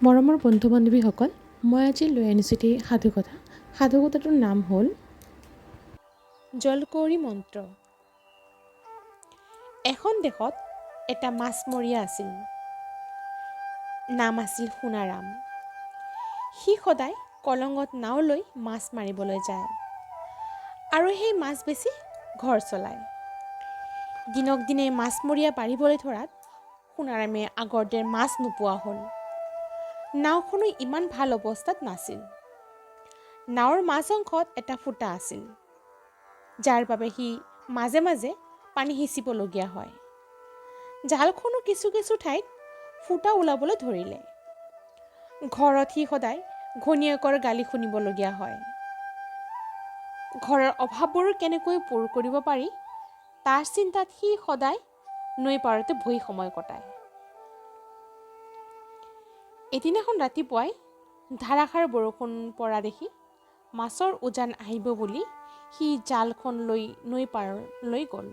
মৰমৰ বন্ধু বান্ধৱীসকল, মই আজি লৈ আনিছোঁ এটি সাধুকথা। সাধুকথাটোৰ নাম হ'ল জলকুঁৱৰী মন্ত্ৰ। এখন দেশত এটা মাছমৰীয়া আছিল, নাম আছিল সোণাৰাম। সি সদায় কলঙত নাও লৈ মাছ মাৰিবলৈ যায় আৰু সেই মাছ বেচি ঘৰ চলায়। দিনক দিনে মাছমৰীয়া বাঢ়িবলৈ ধৰাত সোণাৰামে আগৰ দৰে মাছ নোপোৱা হ'ল। নাওখনো ইমান ভাল অৱস্থাত নাছিল। নাৱৰ মাজ অংশত এটা ফুটা আছিল, যাৰ বাবে সি মাজে মাজে পানী সিঁচিবলগীয়া হয়। জালখনো কিছু কিছু ঠাইত ফুটা ওলাবলৈ ধৰিলে। ঘৰত সি সদায় ঘৈণীয়েকৰ গালি শুনিবলগীয়া হয়। ঘৰৰ অভাৱবোৰ কেনেকৈ পূৰ কৰিব পাৰি তাৰ চিন্তাত সি সদায় নৈ পাৰতে বহি সময় কটায়। এদিনাখন ৰাতিপুৱাই ধাৰাসাৰ বৰষুণ পৰা দেখি মাছৰ উজান আহিব বুলি সি জালখন লৈ নৈ পাৰলৈ গ'ল।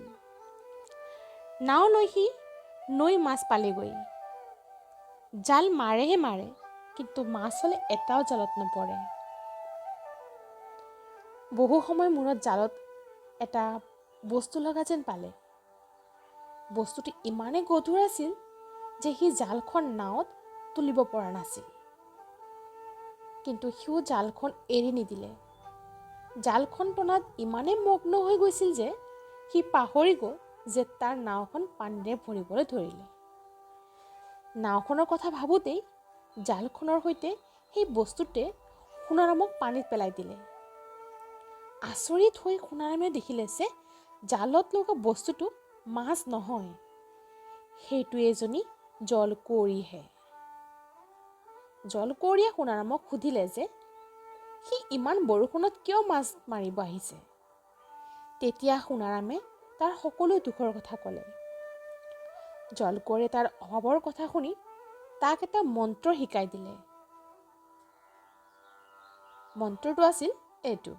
নাও লৈ সি নৈ মাছ পালেগৈ। জাল মাৰেহে মাৰে, কিন্তু মাছ হ'লে এটাও জালত নপৰে। বহু সময় মূৰত জালত এটা বস্তু লগা যেন পালে। বস্তুটো ইমানেই গধুৰ আছিল যে সি জালখন নাৱত তুলিব পৰা নাছিল। কিন্তু সিও জালখন এৰি নিদিলে। জালখন টনাত ইমানেই মগ্ন হৈ গৈছিল যে সি পাহৰি গ'ল যে তাৰ নাওখন পানীৰে ভৰিবলৈ ধৰিলে। নাওখনৰ কথা ভাবোঁতেই জালখনৰ সৈতে সেই বস্তুটোৱে সোণাৰামক পানীত পেলাই দিলে। আচৰিত হৈ সোণাৰামে দেখিলে যে জালত লগা বস্তুটো মাছ নহয়, সেইটো এজনী জলকুঁৱৰীহে। জলকুঁৱৰীয়ে সোণাৰামক সুধিলে যে সি ইমান বৰষুণত কিয় মাছ মাৰিব আহিছে। তেতিয়া সোণাৰামে তাৰ সকলো দুখৰ কথা ক'লে। জলকুঁৱৰীয়ে তাৰ অভাৱৰ কথা শুনি তাক এটা মন্ত্ৰ শিকাই দিলে। মন্ত্ৰটো আছিল এইটো: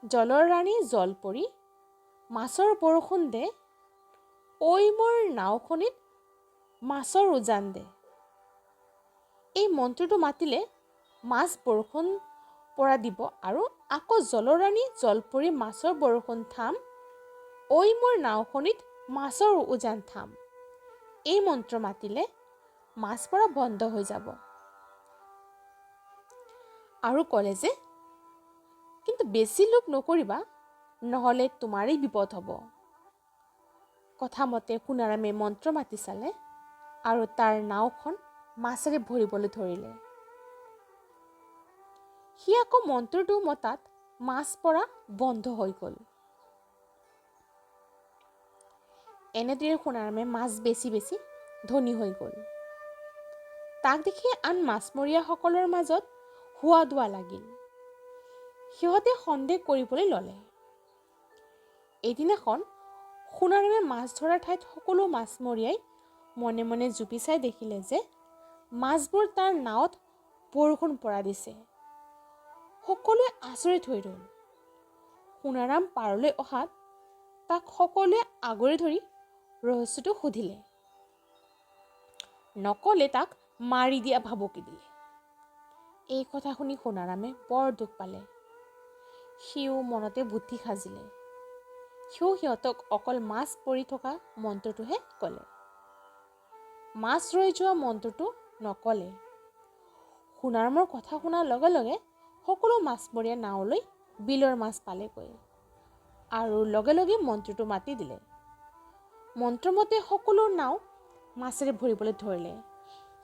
জলৰ ৰাণী জলপৰী, মাছৰ বৰষুণ দে, ঐ মোৰ নাওখনিত মাছৰ উজান দে। এই মন্ত্ৰটো মাতিলে মাছ বৰষুণ পৰা দিব আৰু আকৌ জলৰাণী জলপৰী, মাছৰ বৰষুণ থাম, ঐ মোৰ নাওখনিত মাছৰ উজান থাম, এই মন্ত্ৰ মাতিলে মাছ পৰা বন্ধ হৈ যাব। আৰু ক'লে যে কিন্তু বেছি লোভ নকৰিবা, নহ'লে তোমাৰেই বিপদ হ'ব। কথামতে সোণাৰামে মন্ত্ৰ মাতি চালে আৰু তাৰ নাওখন মাছেৰে ভৰিবলৈ ধৰিলে। সি আকৌ মন্ত্ৰটো মতাত মাছ পৰা বন্ধ হৈ গ'ল। এনেদৰে সোণাৰামে মাছ বেচি বেচি ধনী হৈ গ'ল। তাক দেখি আন মাছমৰীয়াসকলৰ মাজত হুৱা দুৱা লাগিল। সিহঁতে সন্দেহ কৰিবলৈ ল'লে। এদিনাখন সোণাৰামে মাছ ধৰা ঠাইত সকলো মাছমৰীয়াই মনে মনে জুপি চাই দেখিলে যে মাছবোৰ তাৰ নাৱত বৰষুণ পৰা দিছে। সকলোৱে আচৰিত হৈ ৰ'ল। সোণাৰাম পাৰলৈ অহাত তাক সকলোৱে আগুৰি ধৰি ৰহস্যটো সুধিলে। নকলে তাক মাৰি দিয়া ভাবুকি দিলে। এই কথা শুনি সোণাৰামে বৰ দুখ পালে। সিও মনতে বুদ্ধি সাজিলে। সিও সিহঁতক অকল মাছ পৰি থকা মন্ত্ৰটোহে ক'লে, মাছ ৰৈ যোৱা মন্ত্ৰটো নক'লে। সোণাৰামৰ কথা শুনাৰ লগে লগে সকলো মাছমৰীয়া নাৱলৈ বিলৰ মাছ পালেগৈ আৰু লগে লগে মন্ত্ৰটো মাতি দিলে। মন্ত্ৰমতে সকলো নাও মাছেৰে ভৰিবলৈ ধৰিলে।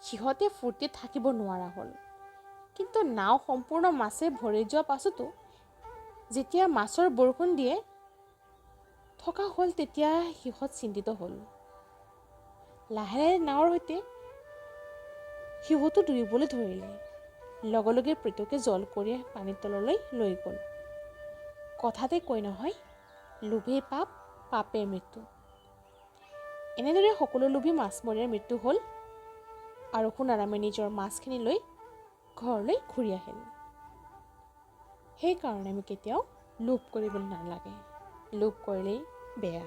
সিহঁতে ফূৰ্তিত থাকিব নোৱাৰা হ'ল। কিন্তু নাও সম্পূৰ্ণ মাছে ভৰি যোৱাৰ পাছতো যেতিয়া মাছৰ বৰষুণ দিয়ে থকা হ'ল, তেতিয়া সিহঁত চিন্তিত হ'ল। লাহে লাহে নাৱৰ সৈতে সিহঁতো ডুবিবলৈ ধৰিলে। লগে লগে প্ৰীতকে জলকুঁৱৰীয়ে পানীৰ তললৈ লৈ গ'ল। কথাতে কয় নহয়, লোভেই পাপ, পাপে মৃত্যু। এনেদৰে সকলো লোভী মাছমৰীয়াৰ মৃত্যু হ'ল আৰু সোণাৰামে নিজৰ মাছখিনি লৈ ঘৰলৈ ঘূৰি আহিল। সেইকাৰণে আমি কেতিয়াও লোভ কৰিব নালাগে। লোভ কৰিলেই বেয়া।